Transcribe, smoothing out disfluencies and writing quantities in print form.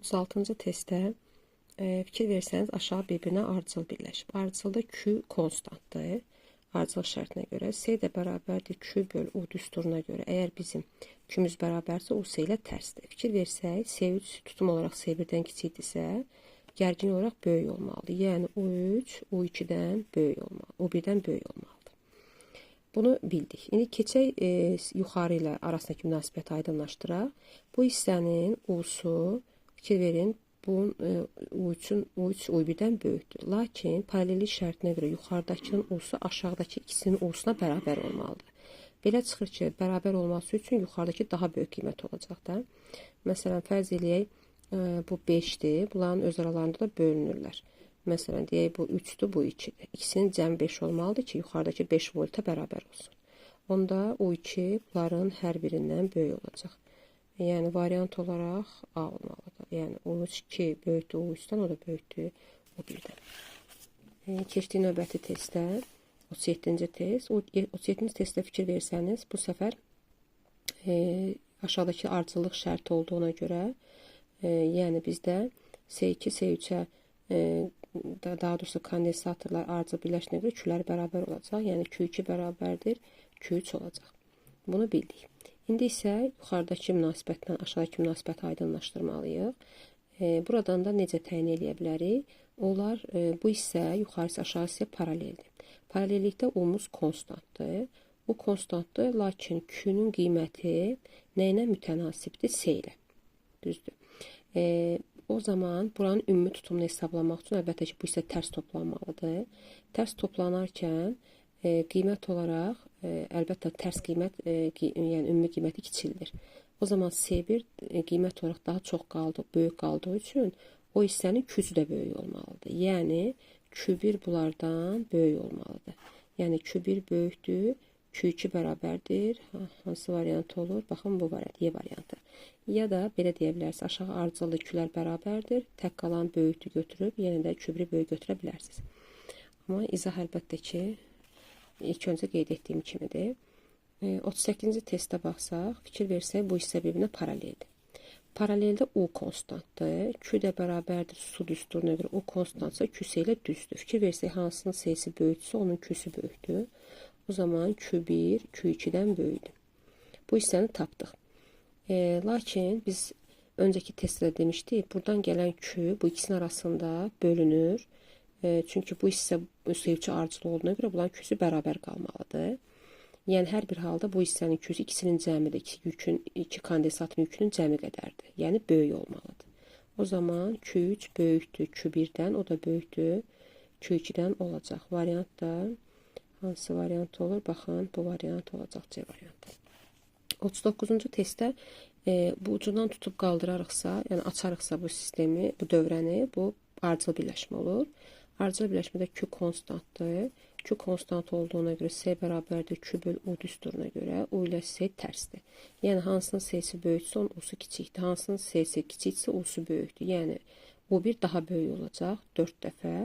36-cı testdə fikir versəniz aşağı bir-birinə ardıcıl birləşib. Ardıcılda Q konstantdır. Ardıcıl şərtinə görə S də bərabərdir Q böl U düsturuna görə. Əgər bizim Q-müz bərabərsə U S ilə tərsdir. Fikir versək S3 tutum olaraq S1-dən kiçikdirsə, gərgin olaraq böyük olmalıdır. Yəni U3 U2-dən böyük olmalı, U1-dən böyük olmalıdır. Bunu bildik. İndi keçək yuxarı ilə arasındakı münasibəti aydınlaşdıraq. Bu hissənin U-su, fikir verin, bunun U3-ün U3 U1-dən böyükdür. Lakin paralellik şərtinə görə yuxarıdakının U-su aşağıdakı ikisinin U-suna bərabər olmalıdır. Belə çıxır ki, bərabər olması üçün yuxarıdakı daha böyük qiymət olacaq da. Məsələn, fərz eləyək, bu 5-dir. Bunların öz aralarında da bölünürlər. Məsələn, deyək, bu 3-dür, bu 2-dir. İkisinin cəmi 5 olmalıdır ki, yuxarıdakı 5 volta bərabər olsun. Onda U2 bunların hər birindən böyük olacaq. Yəni, variant olaraq A olmalıdır. Yəni, U2 böyükdür U3-dən, o da böyükdür U1-dən. Keçdik növbəti testə, 37-ci test. 37-ci testdə fikir versəniz, bu səfər aşağıdakı ardıcıllıq şərti olduğuna görə, yəni bizdə S2, S3-ə, daha doğrusu kondensatorlar ardıcıl birləşdiyinə görə Q-lər bərabər olacaq. Yəni Q2 bərabərdir, Q3 olacaq. Bunu bildik. İndi isə yuxarıdakı münasibətlə aşağıdakı münasibəti aydınlaşdırmalıyıq. Buradan da necə təyin eləyə bilərik? Onlar bu hissə yuxarı aşağı hissə paraleldir. Paralellikdə U-muz konstantdır. U konstantdır, lakin Q-nün qiyməti nə ilə mütənasibdir? S ilə. Düzdür. O zaman buranın ümumi tutumunu hesablamaq üçün əlbəttə ki, bu hissə tərs toplanmalıdır. Tərs toplanarkən qiymət olaraq əlbəttə tərs qiymət, yəni ümumi qiyməti kiçildir. O zaman S1 qiymət olaraq daha çox qaldı, böyük qaldığı üçün o hissənin Q-sü də böyük olmalıdır. Yəni Q1 bunlardan böyük olmalıdır. Yəni Q1 böyükdür, Q2 bərabərdir. Hansı variant olur? Baxın, bu variant, Y variantı. Ya da belə deyə bilərsiniz, aşağı ardıcıllı Q-lər bərabərdir. Tək qalan böyükdür götürüb, yenə də Q1-i böyük götürə bilərsiniz. Amma izah əlbəttə ki, ilk öncə qeyd etdiyim kimidir. 38-ci testə baxsaq, fikir versək, bu hissə bir-birinə paraleldir. Paraleldə U konstantdır. Q də bərabərdir su düsturuna görə. U konstantsa Q ilə düzdür. Fikir versək, hansının S-si böyükdürsə, onun Q-sü böyükdür. O zaman Q1 Q2-dən böyükdür. Bu hissəni tapdıq. Lakin biz öncəki testdə demişdik, buradan gələn Q bu ikisinin arasında bölünür. Çünki bu hissə S3 ardıcıl olduğuna görə bunların Q-sü bərabər qalmalıdır. Yəni, hər bir halda bu hissənin Q-sü ikisinin cəmidir. İki kondensatorun yükünün cəmi qədərdir. Yəni, böyük olmalıdır. O zaman Q3 böyükdür Q1-dən, o da böyükdür Q2-dən olacaq. Variant da hansı variant olur? Baxın, bu variant olacaq, C variantı. 39-cu testdə bu ucundan tutub qaldırarıqsa, yəni açarıqsa bu sistemi, bu dövrəni, bu ardıcıl birləşmə olur. Ardıcıl birləşmədə Q konstantdır. Q konstant olduğuna görə S bərabərdir Q böl U düsturuna görə U ilə S tərsdir. Yəni, hansının S-si böyükdürsə, onun U-su kiçikdir. Hansının S-si kiçikdirsə, U-su böyükdür. Yəni, U1 daha böyük olacaq 4 dəfə.